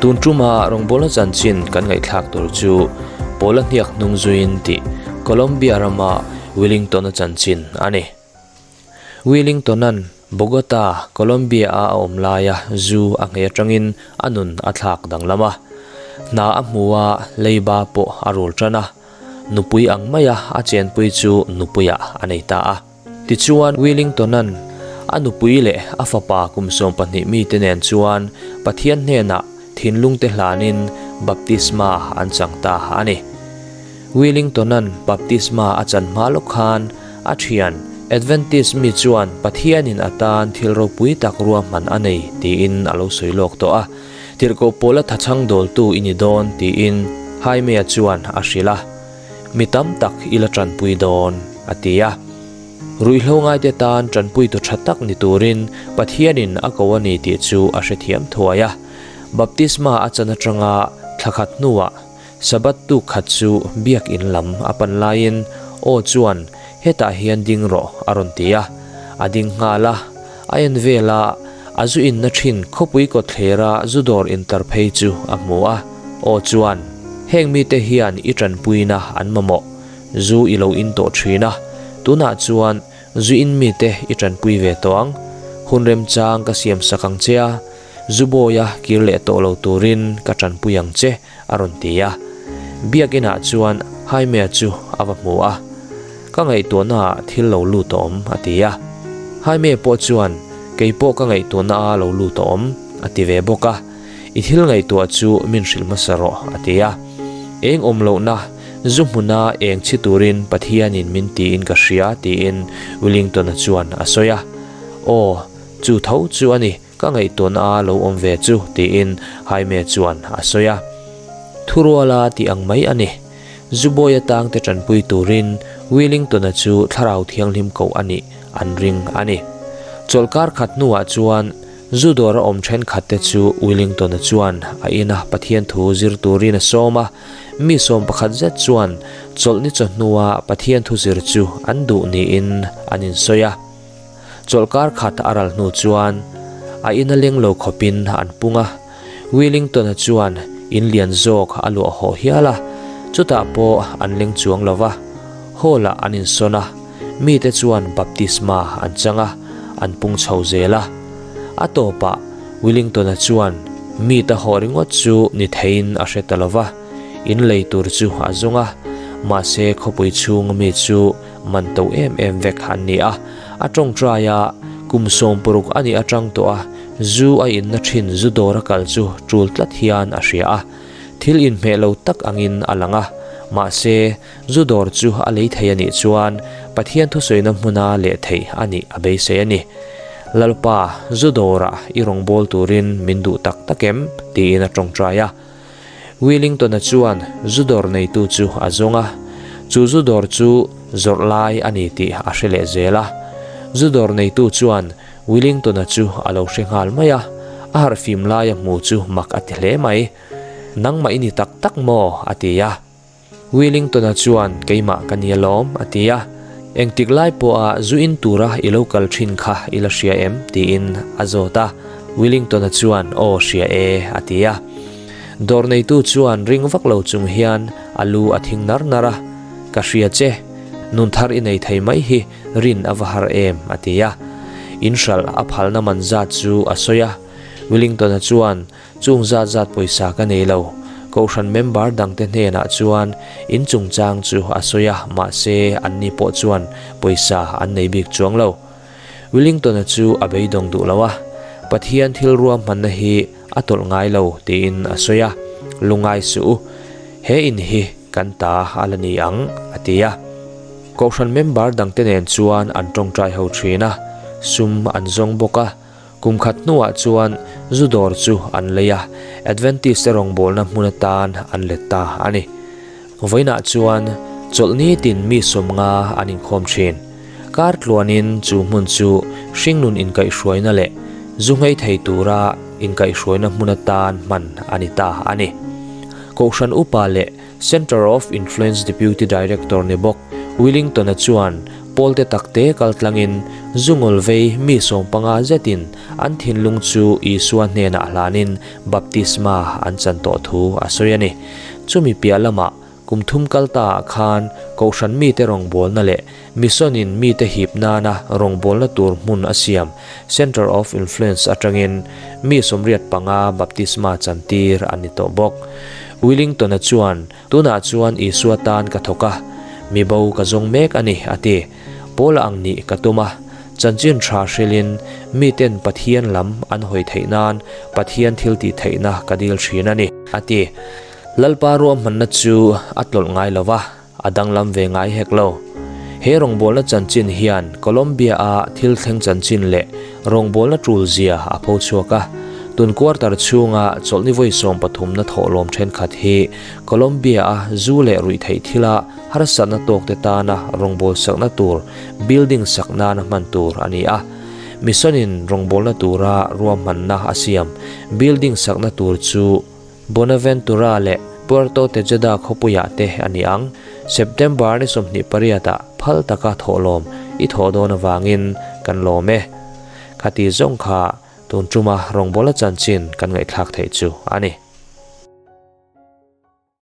Tun tuma rawngbawlna chanchin kan ngaihthlak tur chu Paula hniak hnung zuiin tih Colombia rama Willington-a chanchin a ni. Willington-a'n Bogota, Colombia-a a awm laia zu a nghei atangin a nun a thlak danglam a. Hna a hmu a, leiba pawh a rul tan a. Nupui ang maia a chenpui chu nupuiah a nei ta a. Tichuan, Willington-a'n a nupui leh a fapa kum 12 mite nen chuan Pathian hnenah thinlungte hlanin baptisma an chang ta a ni. Willington-a'n baptisma a chan hma lawk khan a thian Adventist mi chuan Pathianin a tan thil ropui tak ruahman a nei tiin a lo sawi lawk tawh a. Tirhkoh pawla thachhang dawltu i ni dawn tiin Jaime-a chuan a hrilh a. Mi tam tak i la tanpui dawn, a ti a. Ruihhlo ngaite tan tanpuitu tha tak ni turin Pathianin a ko a ni tih chu a hrethiam thuai a. Baptisma a chan atanga thla khat hnuah Sabbath tuk khat chu biakin lam a pan laiin aw chuan hetah hian ding rawh a rawn ti a. A ding nghal a, a en vel a, a zu inna thin khawpui kawtthlera zu dawr intar phei chu a hmu a. Aw chuan, Heng mite hian i tanpuina an mamawh, zu i lo in tawh thin a, tunah chuan zu in mite i tanpui ve tawh ang, hun remchang ka siam sak ang che a, zu bawia kir leh tawh lo turin ka tanpui ang che, a rawn ti a. Biakinah chuan Jaime-a chu a va hmu a, Ka ngaihtuahnaah thil lo lut a awm, a ti a. Jaime pawh chuan, Kei pawh ka ngaihtuahnaah lo lut a awm, a ti ve bawk a. I thil ngaihtuah chu min hrilh hmasa rawh, a ti a. Eng awm lohna, zu hmuna eng chhi turin Pathianin min tiin ka hria, tiin Willington-a chuan a sawi a. Aw, chu tho chu a ni, ka ngaihtuahna a lo awm ve chu, tiin Jaime chuan a sawi a. Thuruala tih ang mai a ni. Zubawi atangte tanpui turin Willington-a chu Thlarau Thianghlim koh a nih an ring a ni. Chawlhkar khat hnuah chuan Zu dawr a awm thenkhat te chu Willington-a chuan a ina Pathian thu zir turin a sawm a, mi 11 zet chuan chawlhni chawhnua Pathian thu zir chu an duh niin an insawi a. Chawlhkar khat a ral hnu chuan a ina leng lo khawpin an pung a, Willington-a chuan in lian zawk a luah hawh hial a, chutah pawh an leng chuang lo va, hall-ah an insawn a, mite chuan baptisma an chang a, an pung chho zel a. A tawpah Willington-a chuan mita hawh ringawt chu ni theiin a hre ta lo va, in lei tur chu a zawng a, mahse khawpui chhunga mi chu man to em em vek an ni a, a tawngtai a, kum 60 a nih atang tawh a, zu a inna thin zu dawr a kal chu tul tlat hian a hria a, thil inhmeh lo tak angin a lang a, mahse zu dawr chu a lei thei a nih chuan Pathian thusawina hmuna leh theih a nih a beisei a ni. Lalpa, zu dawrah i rawngbâwl turin min duh tak tak em? tiin a tawngtai a. Willington-a chuan zu dawr neitu chu a zawng a, chu zu dawr chu zawrh lai a ni tih a hre leh zel a. Zu dawr neitu chuan Willington-a chu a lo hre nghal mai a, a harhfim laia hmu chu mak a ti hle mai. Nangmah i ni tak tak maw? a ti a. Willington-a chuan keimah ka ni alawm, a ti a. Engtik lai pawha zu in tura i lo kal thin kha i la hria em? tiin a zawt a. Willington-a chuan aw hria e, a ti a. Dawr neitu chuan ring vak lo chung hian a lu a thing nar nar a, Ka hria che, nun thar i nei thei mai hi rin a va har em, a ti a. In hralh a phalna man zat chu a sawi a. Willington-a chuan Chung zat zat pawisa ka nei lo. Kohhran member dangte hnenah chuan in chungchang chu a sawi a, mahse anni pawh chuan pawisa an nei bik chuang lo. Willington-a chu a beidawng duh lo a, Pathian thil ruahmanna hi a tawlh ngai lo tiin a sawi a, Lungngai suh u, he in hi kan ta a la ni ang, a ti a. Kohhran member dangte nen chuan an tawngtai ho thin a, sum an zawng bawk a. Kum khat hnuah chuan zu dawr chu an lei a, Adventist te rawngbawlna hmun atan an let ta a ni. Vawiinah chuan chawlhni tin mi 50 an inkhawm thin. Kar tluanin chu hmun chu hringnun inkaihhruaina leh zu nghei thei tura inkaihhruaina hmun atan hman a ni ta a ni. Kohhran upa leh Centre of Influence Deputy Director ni bawk Willington-a chuan Pawlte takte kaltlangin zungawl vei mi sawmpanga zetin an thinlung chu Isua hnenah hlanin baptisma an chan tawh thu a sawi a ni. Chumi piah lamah kum thum kal taah khan Kohhran mite rawngbawlna leh Mission-in mite hip nana rawngbawlna tur hmun a siam Centre of Influence atangin mi 85 baptisma chantir a ni tawh bawk. Willington-a chuan Tunah chuan Isua tan ka thawk a, mi bo ka zawng mek a ni, a ti. Paula ang nih ka tum a, chanchin tha hrilhin miten Pathian lam an hawi theih nan Pathian thil tih theihna ka dil thin a ni, a ti. Lalpa ruahmanna chu a tlawlh ngai lo va, a danglam ve ngai hek lo. He rawngbawlna chanchin hian Colombia-a thil thleng chanchin leh rawngbawlna tul zia a pho chhuak a. Tun quarter chhunga chawlhni vawi 13 na thawhlawm thenkhat hi Colombia-a zu leh ruihtheih thila harsatna tawkte tana rawngbawlsakna tur building sak nana hman tur a ni a. Mission-in rawngbawlna tura ruahmanna a siam building sakna tur chu Buenaventura leh Puerto Tejada khawpuiah te a ni ang. September ni 28 ah phal taka thawhlawm i thawh dawn avangin kan lawm e. Khati zawng kha tun tuma rawngbawla chanchin kan ngaihthlak theih chu a ni.